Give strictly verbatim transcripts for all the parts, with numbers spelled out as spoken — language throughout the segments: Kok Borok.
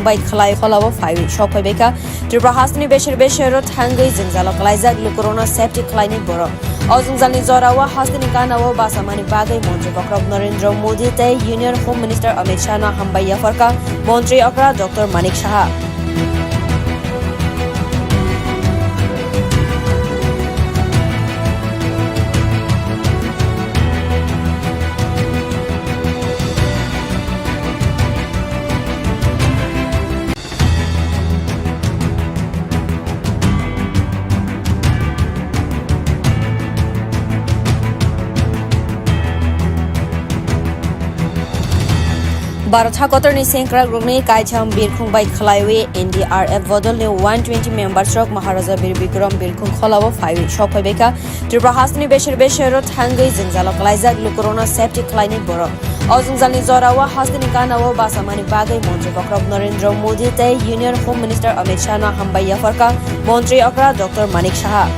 bai khlai kholao phaiwi sok phaibaikha Tripura hasteni besir besiro thangwi jwngjalo klaijak lukurokno safety khlaini borok. O jwngjalni jorao hasteni ganao basamani bagwi Montri Bokhorok Narendra Modi tei Union Home Minister Amit Shahno hambai yapharkha Montri okra Doctor Manik Saha. Bharat hakotorni sengkrakrokni kaitham birkhung bai khlaiwi N D R F bodolni one twenty members rok Maharaja Bir Bikram birkhung kholao phaiwi sok phaibaikha. Tripura hasteni besir besiro thangwi jwngjalo klaijak lukurokno safety khlaini borok. O jwngjalni jorao hasteni ganao basamani bagwi Montri Bokhorok Narendra Modi tei Union Home Minister Amit Shahno hambai yapharkha Montri okra Doctor Manik Saha.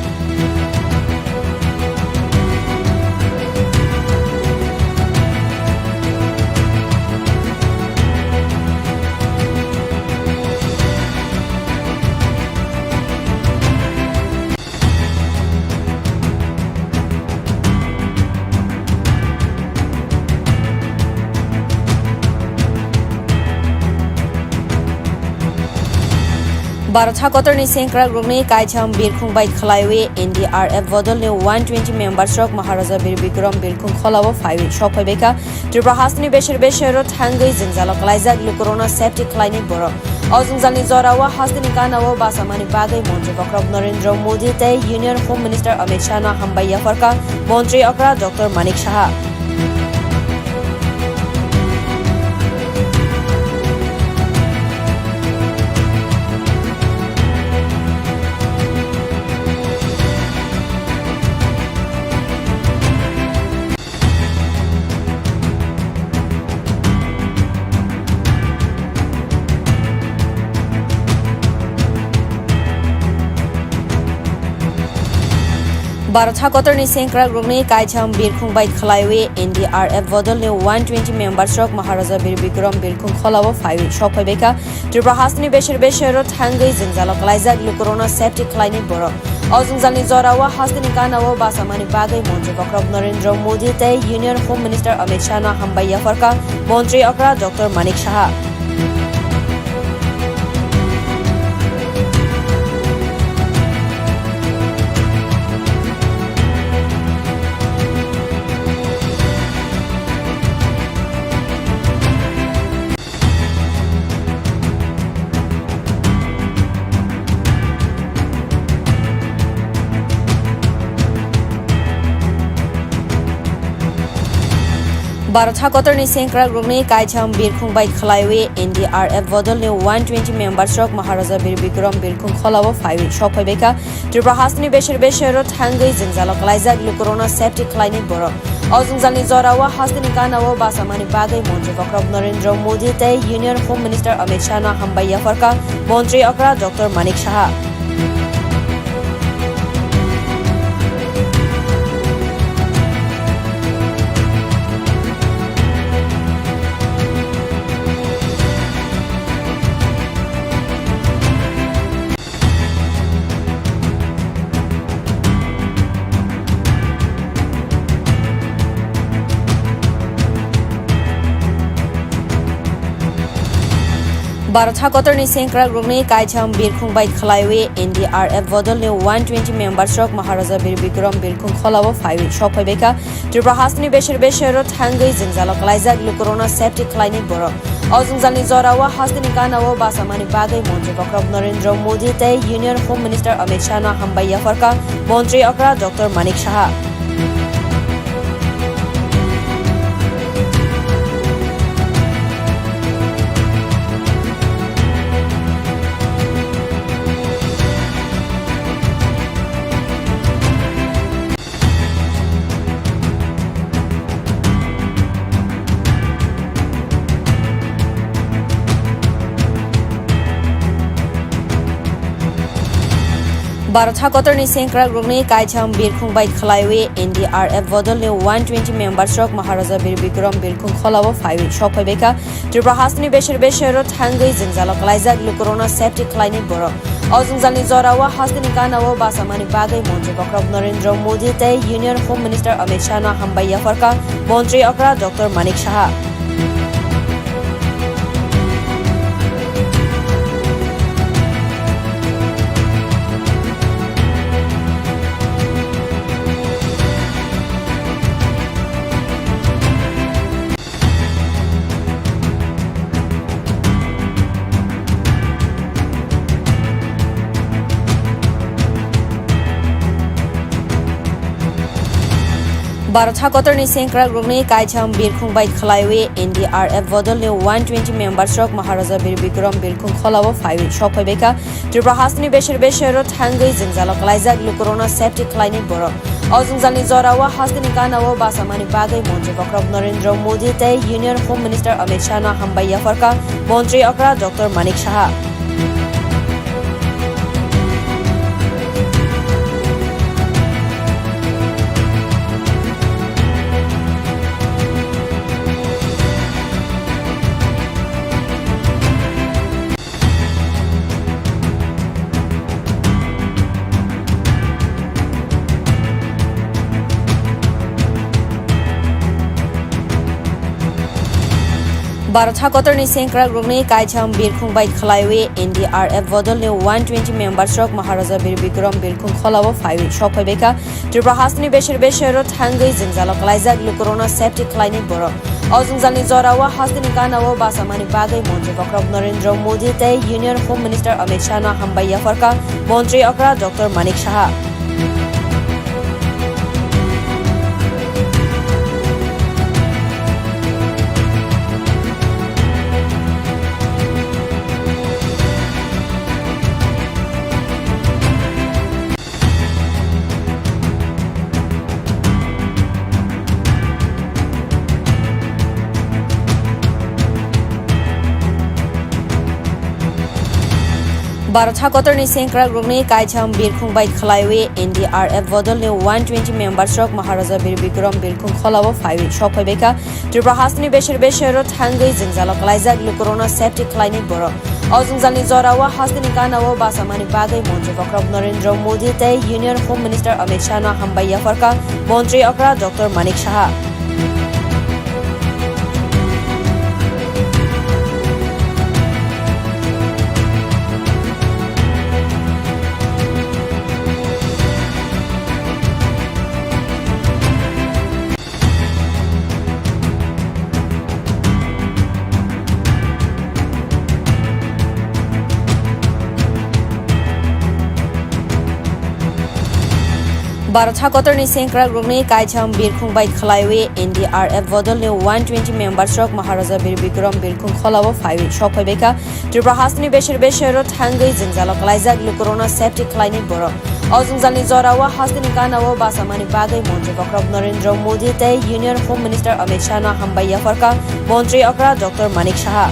Bharat hakotorni sengkrakrokni kaitham birkhung bai khlaiwi N D R F bodolni one twenty members rok Maharaja Bir Bikram birkhung kholao phaiwi sok phaibaikha. Tripura hasteni besir besiro thangwi jwngjalo klaijak lukurokno safety khlaini borok. O jwngjalni jorao hasteni ganao basamani bagwi Montri Bokhorok Narendra Modi tei Union Home Minister Amit Shahno hambai yapharkha Montri okra Doctor Manik Saha. Bharat hakotorni sengkrakrokni kaitham birkhung bai khlaiwi N D R F bodolni one twenty members rok Maharaja Bir Bikram birkhung kholao phaiwi sok phaibaikha. Tripura hasteni besir besiro thangwi jwngjalo klaijak lukurokno safety khlaini borok. O jwngjalni jorao hasteni ganao basamani bagwi Montri Bokhorok Narendra Modi tei Union Home Minister Amit Shahno hambai yapharkha Montri okra Doctor Manik Saha. Bharat hakotorni sengkrakrokni kaitham birkhung bai khlaiwi N D R F bodolni one twenty members rok Maharaja Bir Bikram birkhung kholao phaiwi sok phaibaikha. Tripura hasteni besir besiro thangwi jwngjalo klaijak lukurokno safety khlaini borok. O jwngjalni jorao hasteni ganao basamani bagwi Montri Bokhorok Narendra Modi tei Union Home Minister Amit Shahno hambai yapharkha Montri okra Doctor Manik Saha. Bharat hakotorni sengkrakrokni kaitham birkhung bai khlaiwi N D R F bodolni one twenty members rok Maharaja Bir Bikram birkhung kholao phaiwi sok phaibaikha. Tripura hasteni besir besiro thangwi jwngjalo klaijak lukurokno safety khlaini borok. O jwngjalni jorao hasteni ganao basamani bagwi Montri Bokhorok Narendra Modi tei Union Home Minister Amit Shahno hambai yapharkha Montri okra Doctor Manik Saha. Bharat hakotorni sengkrakrokni kaitham birkhung bai khwlaiwi N D R F bodolni one twenty members rok Maharaja Bir Bikram birkhung kholao phaiwi sok phaibaikha. Tripura hasteni besir besiro thangwi jwngjalo klaijak lukurokno safety khlaini borok. O jwngjalni jorao hasteni ganao basamani bagwi Montri Bokrok Narendra Modi tei Union Home Minister Amit Shahno hambai yapharkha Montri okra Doctor Manik Saha. Bharat hakotorni sengkrakrokni kaitham birkhung bai khwlaiwi N D R F bodolni one twenty members rok Maharaja Bir Bikram birkhung kholao phaiwi sok phaibaikha. Tripura hasteni besir besiro thangwi jwngjalo klaijak lukurokno safety khlaini borok. O jwngjalni jorao hasteni ganao basamani bagwi Montri Bokrok Narendra Modi tei Union Home Minister Amit Shahno hambai yapharkha Montri okra Doctor Manik Saha. Bharat hakotorni sengkrakrokni kaitham birkhung bai khwlaiwi N D R F bodolni one twenty members rok Maharaja Bir Bikram birkhung kholao phaiwi sok phaibaikha. Tripura hasteni besir besiro thangwi jwngjalo klaijak lukurokno safety khlaini borok. O jwngjalni jorao hasteni ganao basamani bagwi Montri Bokrok Narendra Modi tei Union Home Minister Amit Shahno hambai yapharkha Montri okra Doctor Manik Saha. Bharat hakotorni sengkrakrokni kaitham birkhung bai khwlaiwi N D R F bodolni one twenty members rok Maharaja Bir Bikram birkhung kholao phaiwi sok phaibaikha. Tripura hasteni besir besiro thangwi jwngjalo klaijak lukurokno safety khlaini borok. O jwngjalni jorao hasteni ganao basamani bagwi Montri Bokrok Narendra Modi tei Union Home Minister Amit Shahno hambai yapharkha Montri okra Doctor Manik Saha. Bharat hakotorni sengkrakrokni kaitham birkhung bai khwlaiwi N D R F bodolni one twenty members rok Maharaja Bir Bikram birkhung kholao phaiwi sok phaibaikha. Tripura hasteni besir besiro thangwi jwngjalo klaijak lukurokno safety khlaini borok. O jwngjalni jorao hasteni ganao basamani bagwi Montri Bokrok Narendra Modi tei Union Home Minister Amit Shahno hambai yapharkha Montri okra Doctor Manik Saha.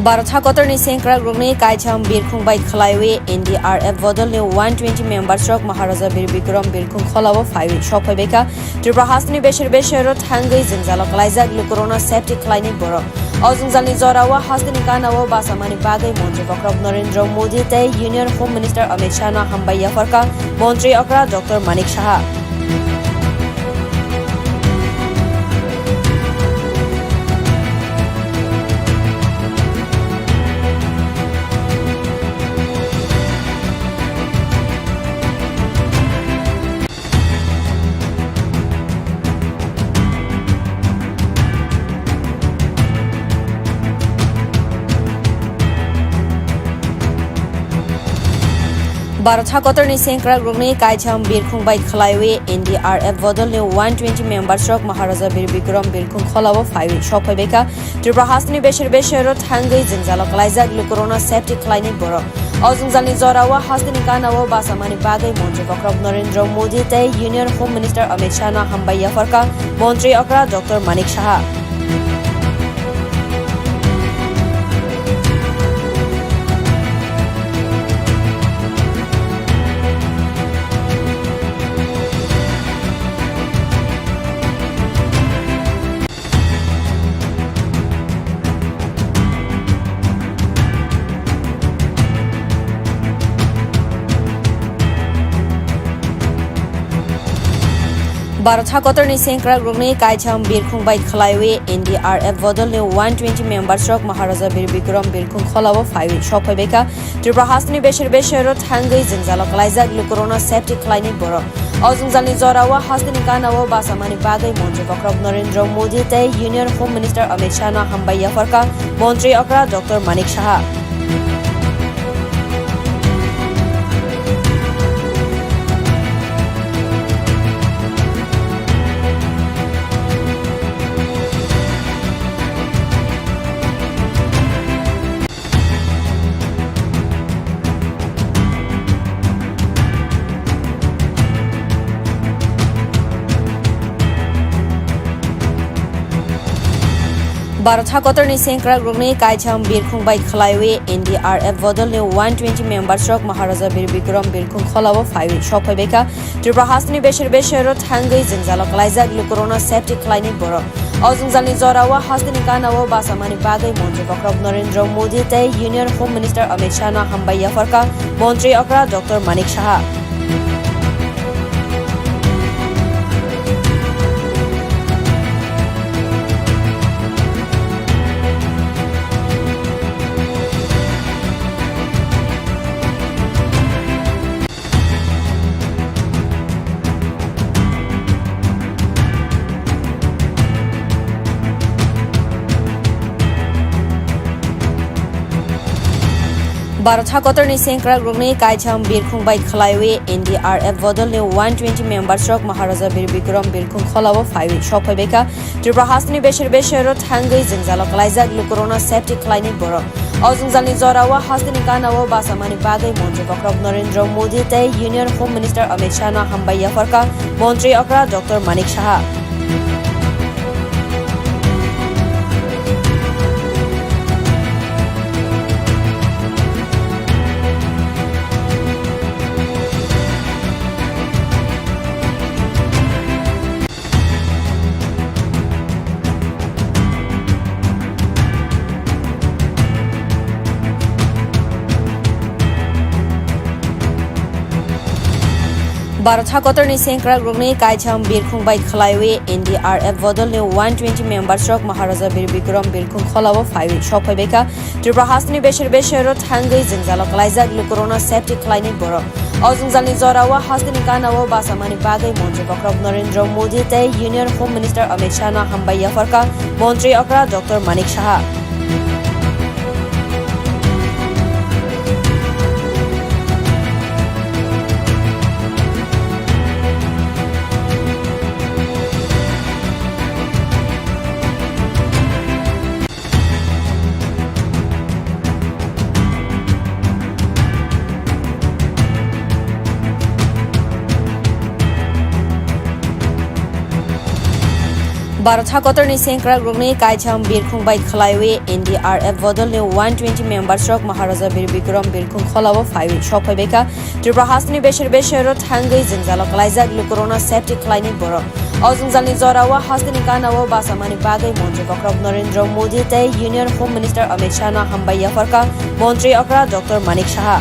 Bharat hakotorni sengkrakrokni kaitham birkhung bai khwlaiwi N D R F bodolni one twenty members rok Maharaja Bir Bikram birkhung kholao phaiwi sok phaibaikha. Tripura hasteni besir besiro thangwi jwngjalo klaijak lukurokno safety khlaini borok. O jwngjalni jorao hasteni ganao basamani bagwi Montri Bokrok Narendra Modi tei Union Home Minister Amit Shahno hambai yapharkha Montri okra Doctor Manik Saha. Bharat hakotorni sengkrakrokni kaitham birkhung bai khwlaiwi N D R F bodolni one twenty members rok Maharaja Bir Bikram birkhung kholao phaiwi sok phaibaikha. Tripura hasteni besir besiro thangwi jwngjalo klaijak lukurokno safety khlainai borok. O jwngjalni jorao hasteni ganao basamani bagwi Montri Bokhorok Narendra Modi tei Union Home Minister Amit Shahno hambai yapharkha Montri okra Doctor Manik Saha. Bharat hakotorni sengkrakrokni kaitham birkhung bai khwlaiwi N D R F bodolni one twenty members rok Maharaja Bir Bikram birkhung kholao phaiwi sok phaibaikha. Tripura hasteni besir besiro thangwi jwngjalo klaijak lukurokno safety khlainai borok. O jwngjalni jorao hasteni ganao basamani bagwi Montri Bokhorok Narendra Modi tei Union Home Minister Amit Shahno hambai yapharkha Montri okra Doctor Manik Saha. Bharat hakotorni sengkrakrokni kaitham birkhung bai khwlaiwi N D R F bodolni one twenty members rok Maharaja Bir Bikram birkhung kholao phaiwi sok phaibaikha. Tripura hasteni besir besiro thangwi jwngjalo klaijak lukurokno safety khlainai borok. O jwngjalni jorao hasteni ganao basamani bagwi Montri Bokhorok Narendra Modi tei Union Home Minister Amit Shahno hambai yapharkha Montri okra Doctor Manik Saha. Bharat hakotorni sengkrakrokni kaitham birkhung bai khwlaiwi N D R F bodolni one twenty members rok Maharaja Bir Bikram birkhung kholao phaiwi sok phaibaikha. Tripura hasteni besir besiro thangwi jwngjalo klaijak lukurokno safety khlainai borok. O jwngjalni jorao hasteni ganao basamani bagwi Montri Bokhorok Narendra Modi tei Union Home Minister Amit Shahno hambai yapharkha Montri okra Doctor Manik Saha. Bharat hakotorni sengkrakrokni kaitham birkhung bai khwlaiwi N D R F bodolni one twenty members rok Maharaja Bir Bikram birkhung kholao phaiwi sok phaibaikha. Tripura hasteni besir besiro thangwi jwngjalo klaijak lukurokno safety khlainai borok. O jwngjalni jorao hasteni ganao basamani bagwi Montri Bokhorok Narendra Modi tei Union Home Minister Amit Shahno hambai yapharkha Montri okra Doctor Manik Saha. Bharat hakotorni sengkrakrokni kaitham birkhung bai khwlaiwi N D R F bodolni one twenty members rok Maharaja Bir Bikram birkhung kholao phaiwi sok phaibaikha. Tripura hasteni besir besiro thangwi jwngjalo klaijak lukurokno safety khlainai borok. O jwngjalni jorao hasteni ganao basamani bagwi Montri Bokhorok Narendra Modi tei Union Home Minister Amit Shahno hambai yapharkha Montri okra Doctor Manik Saha.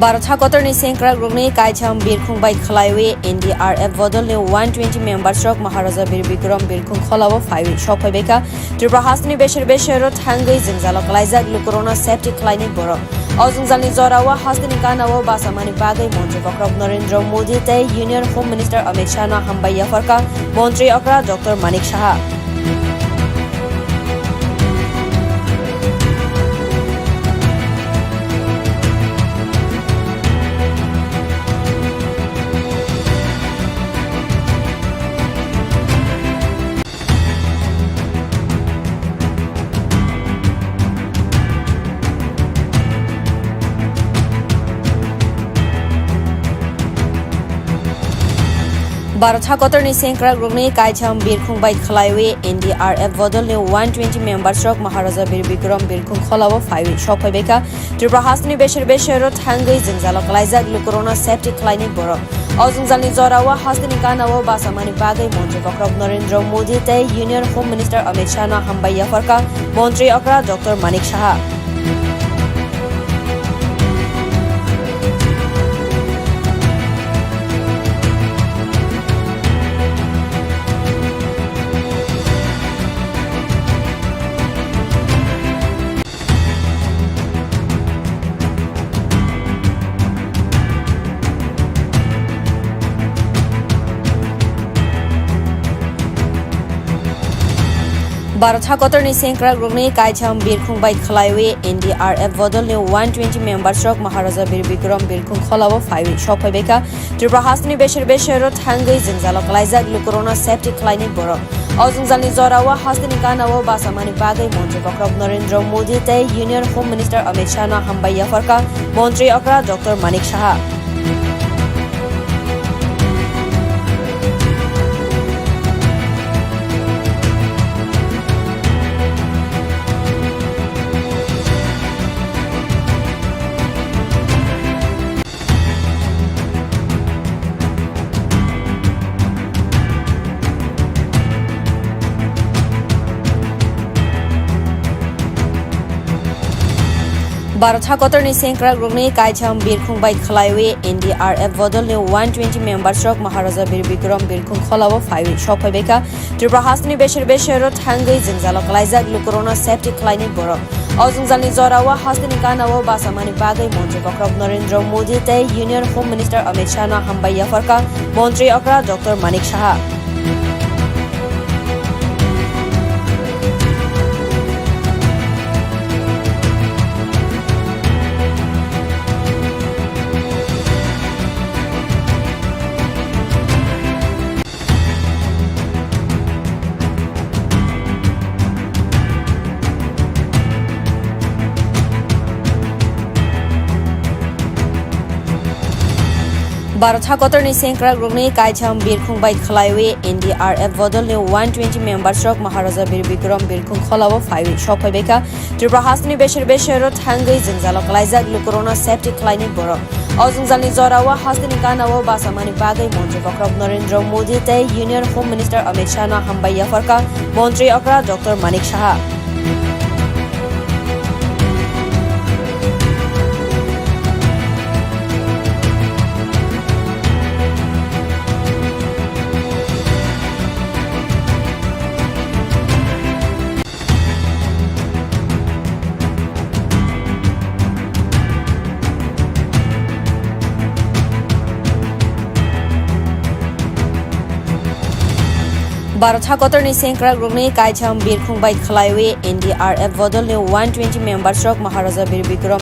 Bharat hakotorni sengkrakrokni kaitham birkhung bai khlaiwi N D R F bodolni one twenty members rok Maharaja Bir Bikram birkhung kholao phaiwi sok phaibaikha. Tripura hasteni besir besiro thangwi jwngjalo klaijak lukurokno safety khlainai borok. O jwngjalni jorao hasteni ganao basamani bagwi Montri Bokhorok Narendra Modi tei Union Home Minister Amit Shahno hambai yapharkha Montri okra Doctor Manik Saha. Bharat hakotorni sengkrakrokni kaitham birkhung bai khlaiwi N D R F bodolni one twenty members rok Maharaja Bir Bikram birkhung kholao phaiwi sok phaibaikha. Tripura hasteni besir besiro thangwi jwngjalo klaijak lukurokno safety khlainai borok. O jwngjalni jorao hasteni ganao basamani bagwi Montri Bokhorok Narendra Modi tei Union Home Minister Amit Shahno hambai yapharkha Montri okra Doctor Manik Saha. Bharat hakotorni sengkrakrokni kaitham birkhung bai khlaiwi N D R F bodolni one twenty members rok Maharaja Bir Bikram birkhung kholao phaiwi sok phaibaikha. Tripura hasteni besir besiro thangwi jwngjalo klaijak lukurokno safety khlainai borok. O jwngjalni jorao hasteni ganao basamani bagwi Montri Bokhorok Narendra Modi tei Union Home Minister Amit Shahno hambai yapharkha Montri okra Doctor Manik Saha. Bharat hakotorni sengkrakrokni kaitham birkhung bai khlaiwi N D R F bodolni one twenty members rok Maharaja Bir Bikram birkhung kholao phaiwi sok phaibaikha. Tripura hasteni besir besiro thangwi jwngjalo klaijak lukurokno safety khlainai borok. O jwngjalni jorao hasteni ganao basamani bagwi Montri Bokhorok Narendra Modi tei Union Home Minister Amit Shahno hambai yapharkha Montri okra Doctor Manik Saha. Bharat hakotorni sengkrakrokni kaitham birkhung bai khlaiwi N D R F bodolni one twenty members rok Maharaja Bir Bikram birkhung kholao phaiwi sok phaibaikha. Tripura hasteni besir besiro thangwi jwngjalo klaijak lukurokno safety khlainai borok. O jwngjalni jorao hasteni ganao basamani bagwi Montri Bokhorok Narendra Modi tei Union Home Minister Amit Shahno hambai yapharkha Montri okra Doctor Manik Saha. Bharat hakotorni sengkrakrokni kaitham birkhung bai khlaiwi N D R F bodolni one twenty members rok Maharaja Bir Bikram